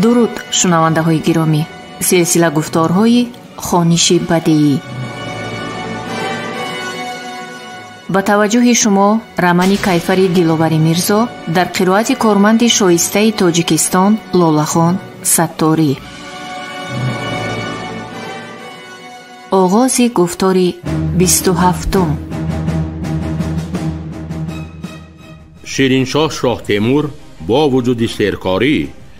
Дуруд, шунавандаҳои гиромӣ. Силсила гуфторҳои хониши бадеӣ. Ба таваҷҷӯҳи шумо романи Кайфари Диловари Мирзо дар қироати корманди шоистаи Тоҷикистон Лолахон Сатторӣ. Оғози гуфтори 27-ум. Шириншоҳ Шоҳтемур бо вуҷуди серкорӣ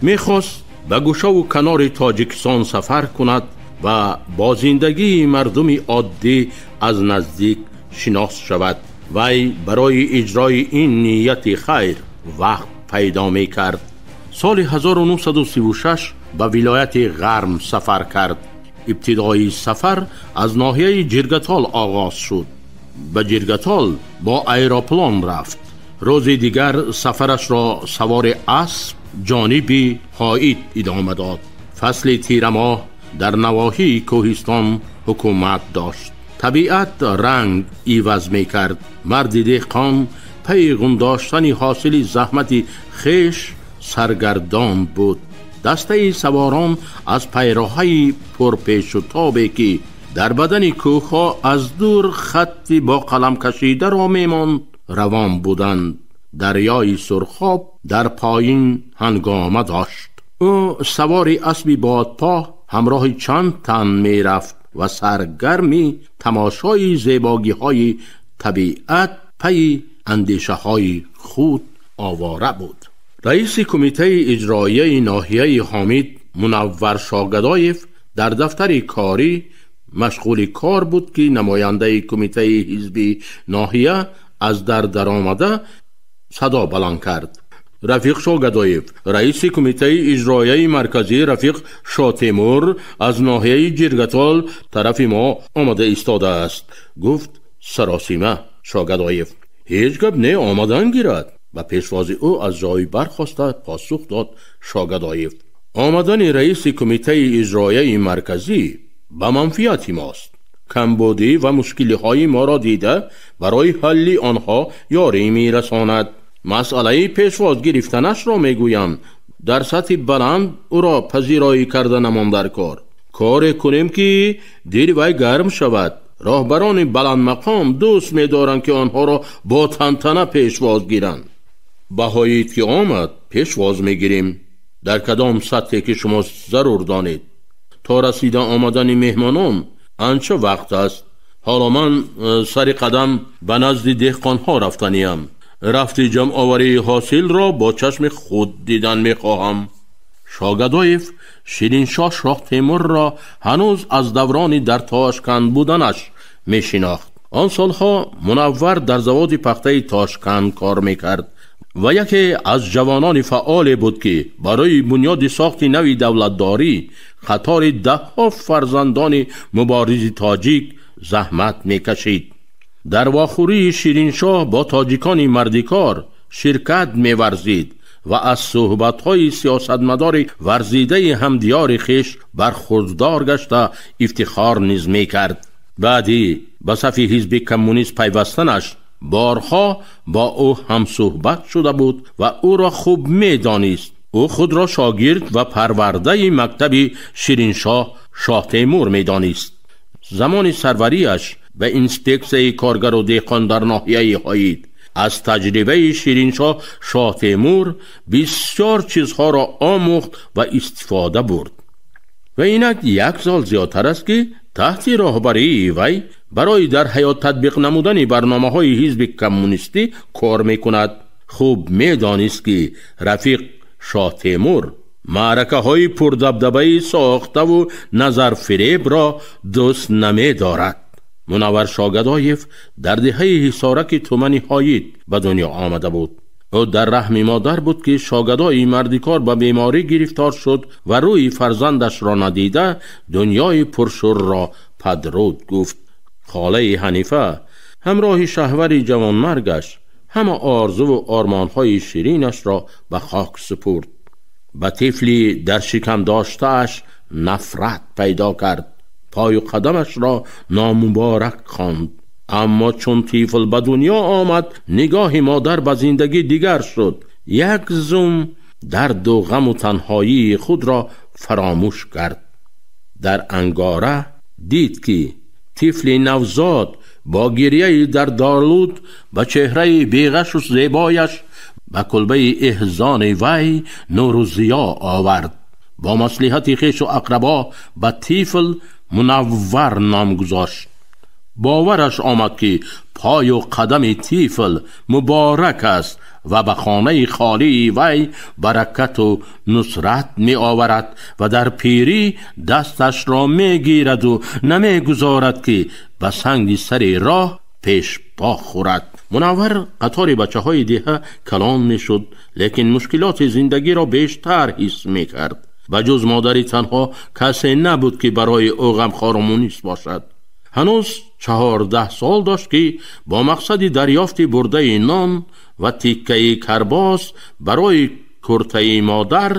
мехост ба гӯшаву канори Тоҷикистон сафар кунад ва бо зиндагии мардуми оддӣ аз наздик шинос шавад. Вай барои иҷрои ин нияти хайр вақт пайдо мекард. Соли 1936 ба вилояти Ғарм сафар кард. Ибтидои сафар аз ноҳияи Ҷиргатол оғоз шуд. Ба Ҷиргатол бо аэроплон рафт. Рӯзи дигар сафарашро савори асп ҷониби Ҳоид идома дод. Фасли тирамоҳ дар навоҳии кӯҳистон ҳукумат дошт. Табиат ранг иваз мекард. Марди деҳқон пайи ғундоштани ҳосили заҳмати хеш саргардон буд. Дастаи саворон аз пайроҳаи пурпешутобе ки дар бадани кӯҳҳо аз дур хатти бо қаламкашидаро мемонд равон буданд. Дарёи Сурхоб дар поин ҳангома дошт. Ӯ савори аспи бодпоҳ ҳамроҳи чанд тан мерафт ва саргарми тамошои зебогиҳои табиат пайи андешаҳои худ овора буд. Раиси кумитаи иҷроияи ноҳияи Ҳомид Мунаввар Шогадоев дар дафтари корӣ машғули кор буд ки намояндаи кумитаи ҳизби ноҳия аз дар даромада садо баланд кард. Рафиқ Шогадоев, раиси кумитаи иҷроияи марказӣ Рафиқ Шотемур аз ноҳияи Ҷиргатол тарафи мо омада истодааст, гуфт саросима Шогадоев. Ҳеҷ гап не, омадан гирад. Ба пешвози ӯ аз ҷой бархоста посух дод Шогадоев. Омадани раиси кумитаи иҷроияи марказӣ ба манфиати мост. Камбудӣ ва мушкилиҳои моро дида барои ҳалли онҳо ёрӣ мерасонад. Масъалаи пешвоз гирифтанашро мегӯям. Дар сатҳи баланд ӯро пазироӣ карда намон дар кор. Коре кунем ки дили вай гарм шавад. Роҳбарони баландмақом дӯст медоранд ки онҳоро бо тантана пешвоз гиранд. Ба Ҳоид ки омад пешвоз мегирем. Дар кадом сатҳе ки шумо зарур донед. То расида омадани меҳмонон анча вақт аст. Ҳоло ман сари қадам ба назди деҳқонҳо рафтаниям. Рафти ҷамъоварии ҳосилро бо чашми худ дидан мехоҳам. Шогадоев Шириншоҳ Шоҳтемурро ҳанӯз аз даврони дар Тошканд буданаш мешинохт. Он солҳо Мунаввар дар заводи пахтаи Тошканд кор мекард ва яке аз ҷавонони фаъоле буд ки барои бунёди сохти нави давлатдорӣ қатори даҳҳо фарзандони муборизи тоҷик заҳмат мекашид. Дар вохӯрии Шириншоҳ бо тоҷикони мардикор ширкат меварзид ва аз суҳбатҳои сиёсатмадори варзидаи ҳамдиёри хеш бархурдор гашта ифтихор низ мекард. Баъди ба сафи ҳизби коммунист пайвастанаш борҳо бо ӯ ҳамсуҳбат шуда буд ва ӯро хуб медонист. Ӯ худро шогирд ва парвардаи мактаби Шириншоҳ Шоҳтемур медонист. Замони сарвариаш ба инспексияи коргару деҳқон дар ноҳияи Ҳоид аз таҷрибаи Шириншоҳ Шоҳтемур бисёр чизҳоро омӯхт ва истифода бурд. Ва инак як сол зиёдтар аст ки таҳти роҳбарии вай барои дар ҳаёт татбиқ намудани барномаҳои ҳизби коммунистӣ кор мекунад. Хуб медонист ки Рафиқ Шоҳтемур маъракаҳои пурдабдабаи сохтаву назарфиребро дӯст намедорад. Мунаввар Шогадоев дар деҳаи Ҳисораки тумани Ҳоид ба дунё омада буд. Ӯ дар раҳми модар буд ки Шогадои мардикор ба беморӣ гирифтор шуд ва рӯи фарзандашро надида дунёи пуршӯрро падруд гуфт. Холаи Ҳанифа ҳамроҳи шаҳвари ҷавонмаргаш ҳама орзуву ормонҳои ширинашро ба хок супурд. Ба тифли дар шикам доштааш нафрат пайдо кард. Пою қадамашро номуборак хонд. Аммо чун тифл ба дунё омад, нигоҳи модар ба зиндагӣ дигар шуд. Як зум дарду ғаму танҳоии худро фаромӯш кард. Дар ангора дид, ки тифли навзод бо гирьяи дардолуд ба чеҳраи беғашу зебояш ба кулбаи эҳзони вай нуру зиё овард. Бо маслиҳати хешу ақрабо ба тифл Мунаввар ном гузошт. Бовараш омад, ки пою қадами тифл муборак аст ва ба хонаи холии вай баракату нусрат меоварад ва дар пирӣ дасташро мегираду намегузорад, ки ба санги сари роҳ пешпо хӯрад. Мунаввар қатори бачаҳои деҳа калон мешуд, лекин мушкилоти зиндагиро бештар ҳис мекард. Ба ҷуз модари танҳо касе набуд, ки барои ӯ ғамхору мунис бошад. Ҳанӯз 14 сол дошт, ки бо мақсади дарёфти бурдаи нон ва тиккаи карбос барои куртаи модар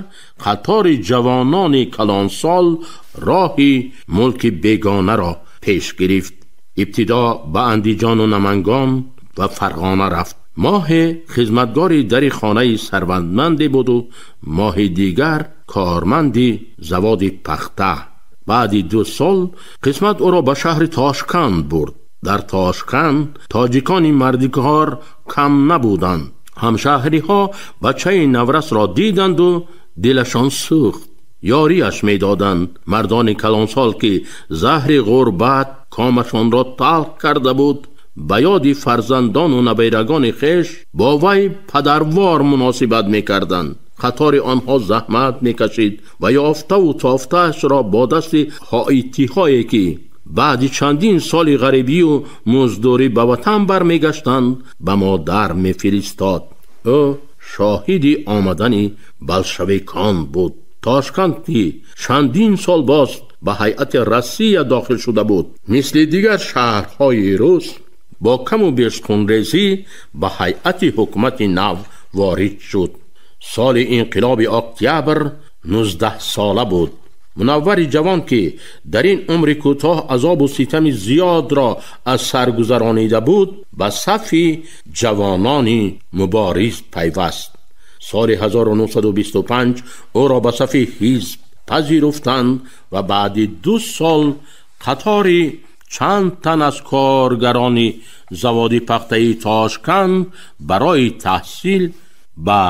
қатори ҷавонони калонсол роҳи мулки бегонаро пеш гирифт. Ибтидо ба Андиҷону Намангон ва Фарғона рафт. Моҳе хизматгори дари хонаи сарватманде буду моҳи дигар корманди заводи пахта. Баъди 2 сол қисмат ӯро ба шаҳри Тошканд бурд. Дар Тошканд тоҷикони мардикор кам набуданд. Ҳамшаҳриҳо бачаи наврасро диданду дилашон сӯхт, ёрияш медоданд. Мардони калонсол, ки заҳри ғурбат комашонро талх карда буд, ба ёди фарзандону наберагони хеш бо вай падарвор муносибат мекарданд. Қатори онҳо заҳмат мекашид ва ёфтаву тофтаашро бо дасти ҳоитиҳое, ки баъди чандин соли ғарибию муздурӣ ба ватан бармегаштанд, ба модар мефиристод. Ӯ шоҳиди омадани болшевикон буд. Тошканд, ки чандин сол боз ба ҳайати Россия дохил шуда буд, мисли дигар шаҳрҳои рус бо каму беш хунрезӣ ба ҳайати ҳукумати нав ворид шуд. Соли инқилоби октябр 19 сола буд. Мунаввари ҷавон, ки дар ин умри кӯтоҳ азобу ситами зиёдро аз сар гузаронида буд, ба сафи ҷавонони мубориз пайваст. Соли 1925 ӯро ба сафи ҳизб пазируфтанд ва баъди 2 сол қатори чанд тан аз коргарони заводи пахтаи Тошканд барои таҳсил ба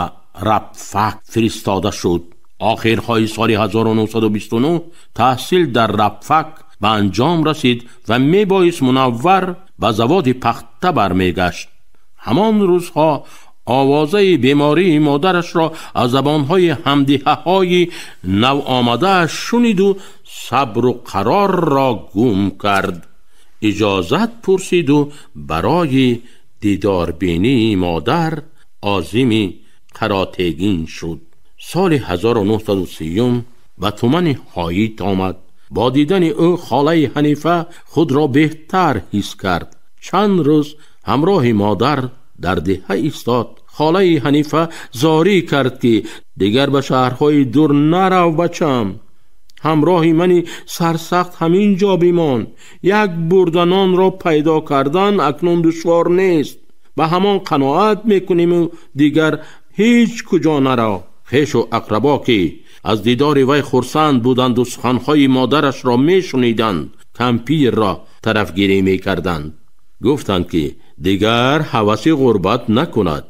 рабфак фиристода шуд. Охирҳои соли 1929 таҳсил дар рабфак ба анҷом расид ва мебоист Мунаввар ба заводи пахта бармегашт. Ҳамон рӯзҳо овозаи бемории модарашро аз забонҳои ҳамдиҳаҳои навомадааш шуниду сабру қарорро гум кард. Иҷозат пурсиду барои дидорбинии модар озими Қаротегин шуд. Соли 1930 ба тумани Ҳоит омад. Бо дидани ӯ холаи Ҳанифа худро беҳтар ҳис кард. Чанд рӯз ҳамроҳи модар дар деҳа истод. Холаи Ҳанифа зорӣ кард, ки дигар ба шаҳрҳои дур нарав, бачам, ҳамроҳи мани сарсахт ҳамин ҷо бимон. Як бурда нонро пайдо кардан акнун душвор нест, ба ҳамон қаноат мекуниму дигар ҳеҷ куҷо нарав. Хешу ақрабо, ки аз дидори вай хурсанд буданду суханҳои модарашро мешуниданд, кампирро тарафгирӣ мекарданд. Гуфтанд, ки дигар ҳаваси ғурбат накунад,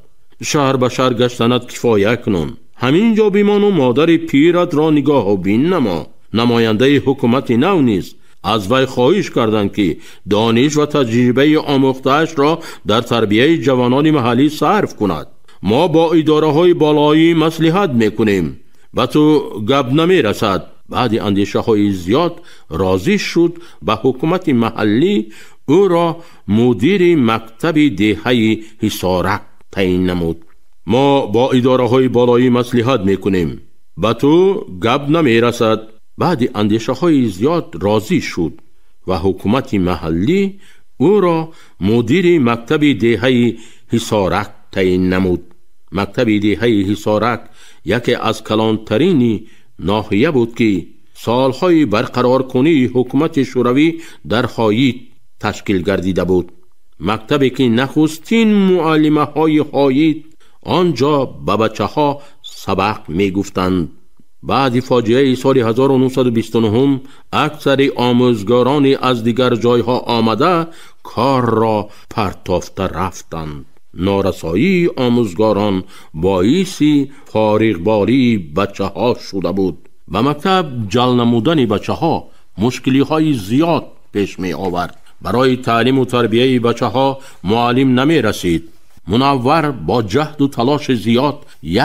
шаҳр ба шаҳр гаштанат кифоя кунун, ҳамин ҷо бимону модари пиратро нигоҳу бин намо. Намояндаи ҳукумати нав низ аз вай хоҳиш карданд, ки дониш ва таҷрибаи омӯхтаашро дар тарбияи ҷавонони маҳаллӣ сарф кунад. Мо бо идораҳои болоӣ маслиҳат мекунем, ба ту гап намерасад. Баъди андешаҳои зиёд розӣ шуд ба ҳукумати маҳаллӣ ӯро мудири мактаби деҳаи Ҳисорак таъин намуд. Мо бо идораҳои болоӣ маслиҳат мекунем, ба ту гап намерасад. Баъди андешаҳои зиёд розӣ шуд ва ҳукумати маҳаллӣ ӯро мудири мактаби деҳаи Ҳисорак таъин намуд. Мактаби деҳаи Ҳисорак яке аз калонтарини ноҳия буд, ки солҳои барқароркунии ҳукумати шӯравӣ дар Ҳоит ташкил гардида буд. Мактабе ки нахустин муаллимаҳои Ҳоит он ҷо ба бачаҳо сабақ мегуфтанд. Баъди фоҷиаи соли 1929 аксари омӯзгорони аз дигар ҷойҳо омада корро партофта рафтанд. Норасоии омӯзгорон боиси фориғбории бачаҳо шуда буд. Ба мактаб ҷалб намудани бачаҳо мушкилиҳои зиёд пеш меовард. Барои таълиму тарбияи бачаҳо муаллим намерасид. Мунаввар бо ҷаҳду талоши зиёд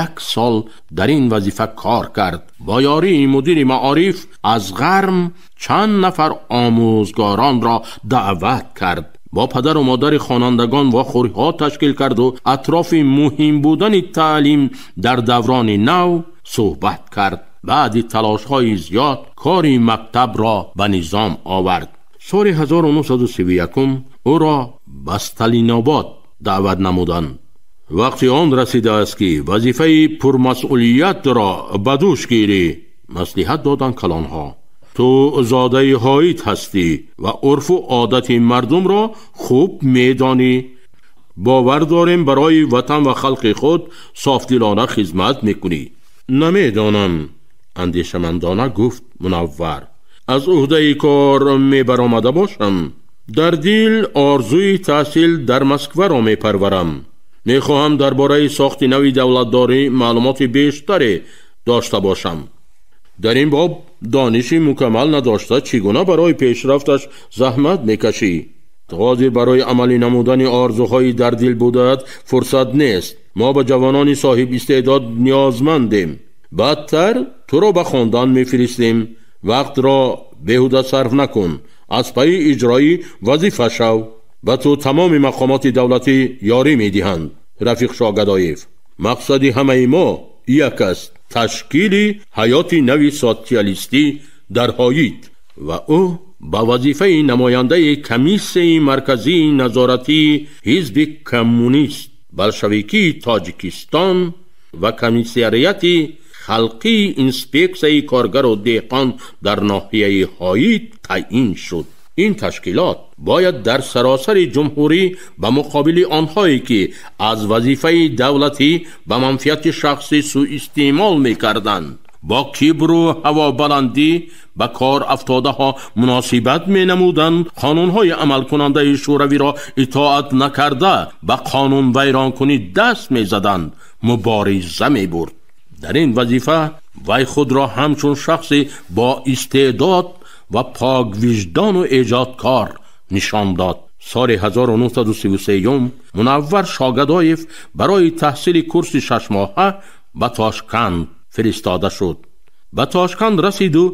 як сол дар ин вазифа кор кард. Бо ёрии мудири маориф аз ғарм чанд нафар омӯзгоронро даъват кард. Бо падару модари хонандагон вохӯриҳо ташкил карду атрофи муҳим будани таълим дар даврони нав суҳбат кард. Баъди талошҳои зиёд кори мактабро ба низом овард. Соли 1931 ӯро ба Сталинобод даъват намуданд. Вақти он расидааст, ки вазифаи пурмасъулиятро ба дӯш гирӣ, маслиҳат доданд калонҳо. Ту зодаи ҳоит ҳастӣ ва урфу одати мардумро хуб медонӣ. Бовар дорем, барои ватан ва халқи худ софдилона хизмат мекунӣ. Намедонам, андешамандона гуфт Мунаввар. Аз уҳдаи кор мебаромада бошам. Дар дил орзуи таҳсил дар Москваро мепарварам. Мехоҳам дар бораи сохти нави давлатдорӣ маълумоти бештаре дошта бошам. Дар ин боб дониши мукаммал надошта чӣ гуна барои пешрафташ заҳмат мекашӣ? Ҳозир барои амалӣ намудани орзуҳои дар дил будаат фурсат нест. Мо ба ҷавонони соҳиб истеъдод ниёзмандем. Баъдтар туро ба хондан мефиристем. Вақтро беҳуда сарф накун. Аз пайи иҷрои вазифа шав. Ба ту тамоми мақомоти давлатӣ ёрӣ медиҳанд. Рафиқ Шогадоев, мақсади ҳамаи мо як аст: ташкили ҳаёти нави социалистӣ дар ҳоит. Ва ӯ ба вазифаи намояндаи комиссияи марказии назоратии ҳизби коммунист болшевикии Тоҷикистон ва комиссариати халқии инспексияи коргару деҳқон дар ноҳияи ҳоит таъин шуд. Ин ташкилот бояд дар саросари ҷумҳурӣ ба муқобили онҳое, ки аз вазифаи давлатӣ ба манфиати шахсӣ суистеъмол мекарданд, бо кибру ҳавобаландӣ ба кор афтодаҳо муносибат менамуданд, қонунҳои амалкунандаи шӯравиро итоат накарда ба қонунвайронкунӣ даст мезаданд, мубориза мебурд. Дар ин вазифа вай худро ҳамчун шахси бо истеъдод ва поквиҷдону эҷодкор нишон дод. Соли 1933 Мунаввар Шогадоев барои таҳсили курси шашмоҳа ба Тошканд фиристода шуд. Ба Тошканд расиду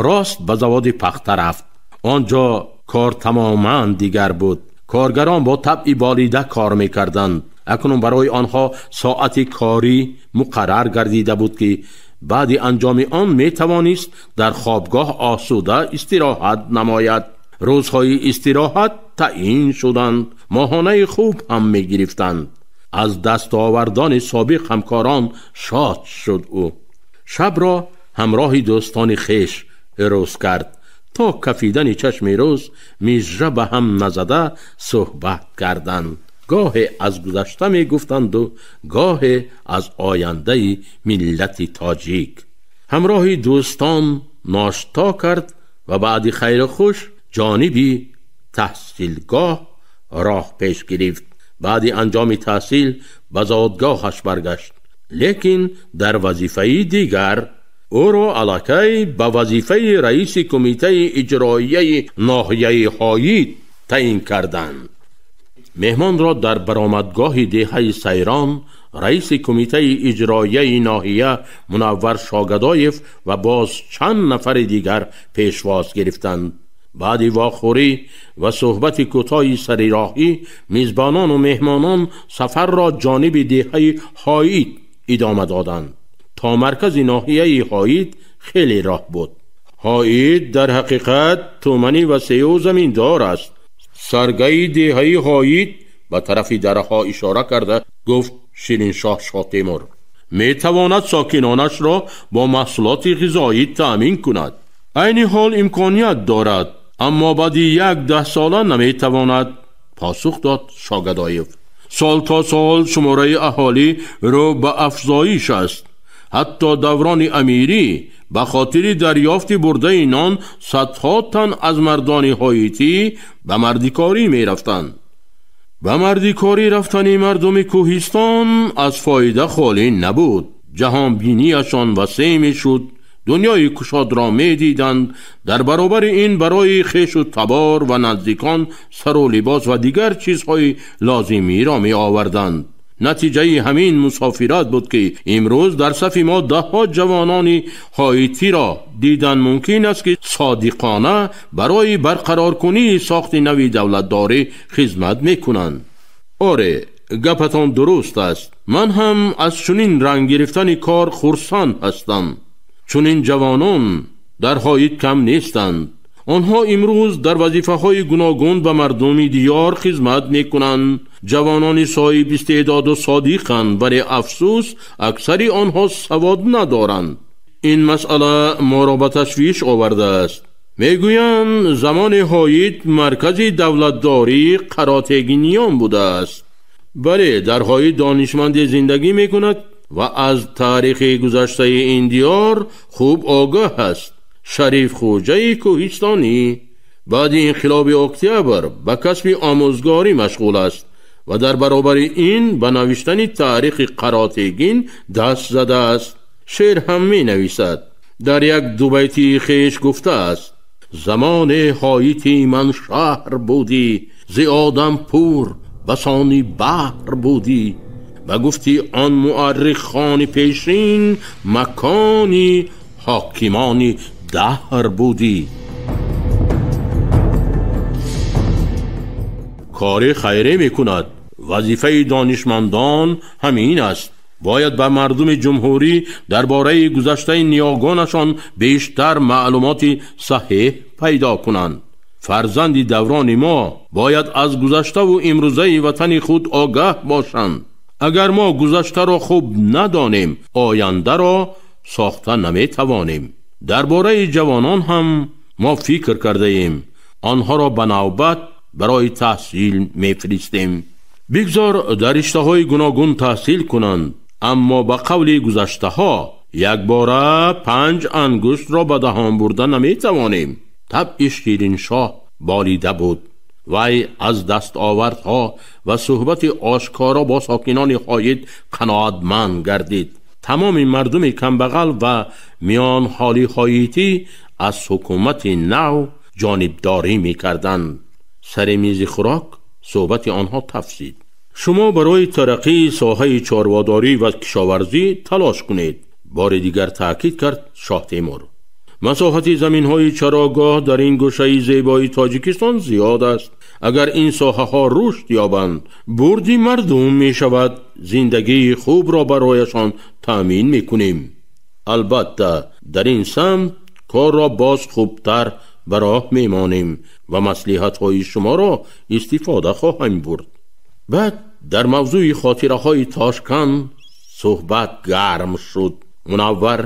рост ба заводи пахта рафт. Он ҷо кор тамоман дигар буд. Коргарон бо табъи болида кор мекарданд. Акнун барои онҳо соати корӣ муқаррар гардида буд, ки баъди анҷоми он метавонист дар хобгоҳ осуда истироҳат намояд. Рӯзҳои истироҳат таъин шуданд, моҳонаи хуб ҳам мегирифтанд. Аз дастовардони собиқ ҳамкорон шод шуд ӯ. Шабро ҳамроҳи дӯстони хеш рӯз кард. То кафидани чашми рӯз мижра ба ҳам назада суҳбат карданд. Гоҳе аз гузашта мегуфтанду гоҳе аз ояндаи миллати тоҷик. Ҳамроҳи дӯстон ношто кард ва баъди хайру хуш ҷониби таҳсилгоҳ роҳ пеш гирифт. Баъди анҷоми таҳсил ба зодгоҳаш баргашт, лекин дар вазифаи дигар. Ӯро аллакай ба вазифаи раиси кумитаи иҷроияи ноҳияи ҳоид таъин карданд. Меҳмонро дар баромадгоҳи деҳаи Сайрон раиси кумитаи иҷроияи ноҳия Мунаввар Шогадоев ва боз чанд нафари дигар пешвоз гирифтанд. Баъди вохӯрӣ ва суҳбати кӯтоҳи сарироҳӣ мизбонону меҳмонон сафарро ҷониби деҳаи ҳоид идома доданд. То маркази ноҳияи ҳоид хеле роҳ буд. Ҳоид дар ҳақиқат тумани васеъу заминдор аст. Саргаи деҳаи ҳоид ба тарафи дараҳо ишора карда гуфт Шириншоҳ Шотемур: метавонад сокинонашро бо маҳсулоти ғизоӣ таъмин кунад. Айни ҳол имконият дорад, аммо баъди як даҳсола наметавонад, посух дод Шогадоев. Сол то сол шумораи аҳолӣ рӯ ба афзоиш аст. Ҳатто даврони амирӣ ба хотири дарёфти бурдаи нон садҳо тан аз мардони ҳоитӣ ба мардикорӣ мерафтанд. Ба мардикорӣ рафтани мардуми кӯҳистон аз фоида холӣ набуд. Ҷаҳонбинияшон васеъ мешуд, дунёи кушодро медиданд. Дар баробари ин барои хешу табор ва наздикон сару либос ва дигар чизҳои лозимиро меоварданд. Натиҷаи ҳамин мусофират буд ки имрӯз дар сафи мо даҳҳо ҷавонони ҳоитиро дидан мумкин аст ки содиқона барои барқароркунии сохти нави давлатдорӣ хизмат мекунанд. Оре, гапатон дуруст аст. Ман ҳам аз чунин ранг гирифтани кор хурсанд ҳастам. Чунин ҷавонон дар ҳоит кам нестанд. Онҳо имрӯз дар вазифаҳои гуногун ба мардуми диёр хизмат мекунанд. Ҷавонони соҳиби истеъдоду содиқанд, вале афсӯс аксари онҳо савод надоранд. Ин масъала моро ба ташвиш овардааст. Мегӯянд замони ҳоит маркази давлатдории Қаротегиниён будааст. Бале, дар ҳоит донишманде зиндагӣ мекунад ва аз таърихи гузаштаи ин диёр хуб огоҳ аст. Шариф Хоҷаи кӯҳистонӣ баъди инқилоби октябр ба касби омӯзгорӣ машғул аст ва дар баробари ин ба навиштани таърихи Қаротегин даст задааст. Шеър ҳам менависад. Дар як дубайтии хеш гуфтааст: замоне ҳоити ман шаҳр будӣ, зи одам пур басони баҳр будӣ. Ба гуфти он муаррихони пешин, макони ҳокимони даҳр будӣ. Кори хайре мекунад. Вазифаи донишмандон ҳамин аст. Бояд ба мардуми ҷумҳурӣ дар бораи гузаштаи ниёгонашон бештар маълумоти саҳеҳ пайдо кунанд. Фарзанди даврони мо бояд аз гузаштаву имрӯзаи ватани худ огаҳ бошанд. Агар мо гузаштаро хуб надонем, ояндаро сохта наметавонем. Дар бораи ҷавонон ҳам мо фикр кардаем. Онҳоро ба навбат барои таҳсил мефиристем. Бигзор дар риштаҳои гуногун таҳсил кунанд, аммо ба қавли гузаштаҳо якбора 5 ангуштро ба даҳон бурда наметавонем. Табъи Шириншоҳ болида буд. Вай аз дастовардҳо ва суҳбати ошкоро бо сокинони ҳоит қаноатманд гардид. Тамоми мардуми камбағал ва миёнҳоли ҳоитӣ аз ҳукумати нав ҷонибдорӣ мекарданд. Сари мизи хӯрок суҳбати онҳо тафсид. Шумо барои тараққии соҳаи чорводорӣ ва кишоварзӣ талош кунед, бори дигар таъкид кард Шоҳ Темур. Масоҳати заминҳои чарогоҳ дар ин гӯшаи зебои Тоҷикистон зиёд аст. Агар ин соҳаҳо рушд ёбанд, бурди мардум мешавад. Зиндагии хубро барояшон таъмин мекунем. Албатта, дар ин самт корро боз хубтар ба роҳ мемонем ва маслиҳатҳои шуморо истифода хоҳем бурд. Баъд дар мавзӯи хотираҳои Тошканд суҳбат гарм шуд. Мунаввар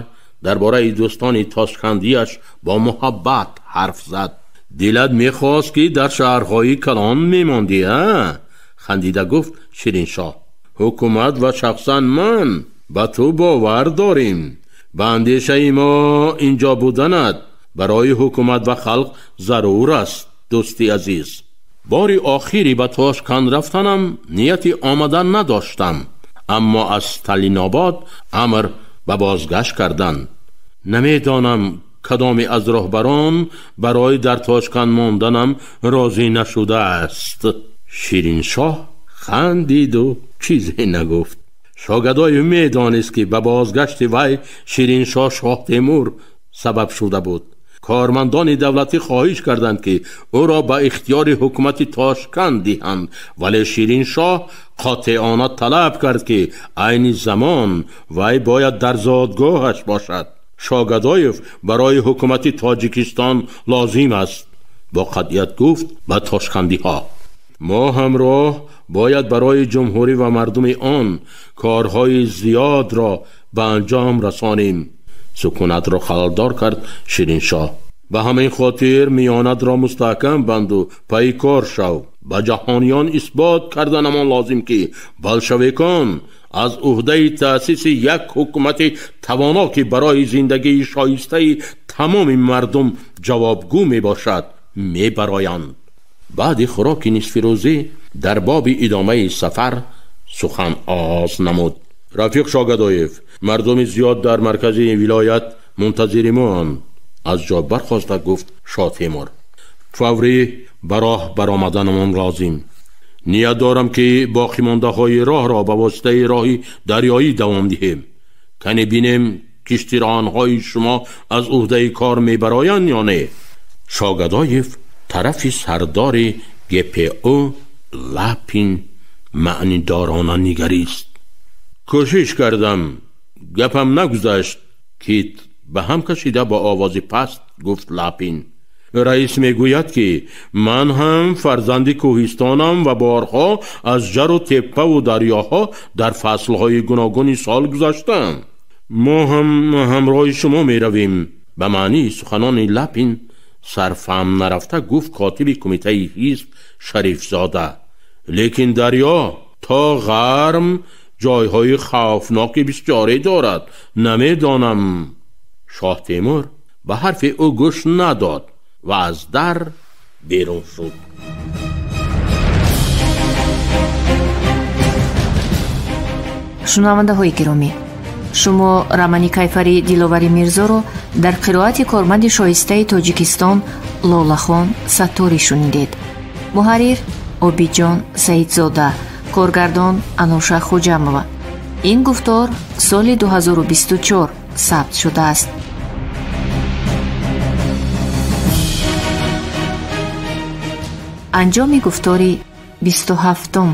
дар бораи дӯстони тошкандиаш бо муҳаббат ҳарф зад. Дилат мехост ки дар шаҳрҳои калон мемондӣ, а? Хандида гуфт Шириншоҳ. Ҳукумат ва шахсан ман ба ту бовар дорем. Ба андешаи мо инҷо буданат барои ҳукумат ва халқ зарур аст, дӯсти азиз. Бори охири ба Тошканд рафтанам нияти омадан надоштам, аммо аз Сталинобод амр ба бозгашт карданд. Намедонам кадоме аз роҳбарон барои дар Тошканд монданам розӣ нашудааст. Шириншоҳ хандиду чизе нагуфт. Шогадоев медонист ки ба бозгашти вай Шириншоҳ Шоҳ Темур сабаб шуда буд. Кормандони давлатӣ хоҳиш карданд ки ӯро ба ихтиёри ҳукумати Тошканд диҳанд, вале Шириншоҳ қотеона талаб кард ки айни замон вай бояд дар зодгоҳаш бошад. Шогадоев барои ҳукумати Тоҷикистон лозим аст, бо қатъият гуфт ба тошкандиҳо. Мо ҳамроҳ бояд барои ҷумҳурӣ ва мардуми он корҳои зиёдро ба анҷом расонем. Сукунатро халалдор кард Шириншоҳ. Ба ҳамин хотир миёнатро мустаҳкам банду пайкор шав. Ба ҷаҳониён исбот карданамон лозим, ки болшевикон аз уҳдаи таъсиси як ҳукумати тавоно, ки барои зиндагии шоистаи тамоми мардум ҷавобгӯ мебошад, мебароянд. Баъди хӯроки нисфирӯзӣ дар боби идомаи сафар сухан оғоз намуд. Рафиқ Шогадоев, мардуми зиёд дар маркази вилоят мунтазири моанд, аз ҷо бархоста гуфт Шоҳтемур. Фаврӣ ба роҳ баромаданамон лозим. Ният дорам, ки боқимондаҳои роҳро ба воситаи роҳи дарёӣ давом диҳем. Кане бинем, киштиронҳои шумо аз уҳдаи кор мебароянд ё не? Шогадоев тарафи сардори ГПУ Лапин маънидорона нигарист. Кӯшиш кардам, гапам нагузашт, кит ба ҳам кашида бо овози паст гуфт Лапин. Раис мегӯяд, ки ман ҳам фарзанди кӯҳистонам ва борҳо аз ҷару теппаву дарёҳо дар фаслҳои гуногуни сол гузаштам. Мо ҳам ҳамроҳи шумо меравем. Ба маънии суханони Лапин сарфаҳм нарафта гуфт котиби кумитаи ҳизб Шарифзода. Лекин дарё то ғарм ҷойҳои хавфноки бисёре дорад. Намедонам. Шоҳтемур ба ҳарфи ӯ гӯш надод ва аз дар берун шуд. Шунавандаҳои гиромӣ, шумо романи Кайфари Диловари Мирзоро дар қироати корманди шоистаи Тоҷикистон Лолахон Сатторӣ шунидед. Муҳаррир Обиҷон Саидзода, коргардон Ануша Хуҷамова. Ин гуфтор соли 2024 сабт шудааст. Анҷоми гуфтори 27-ум.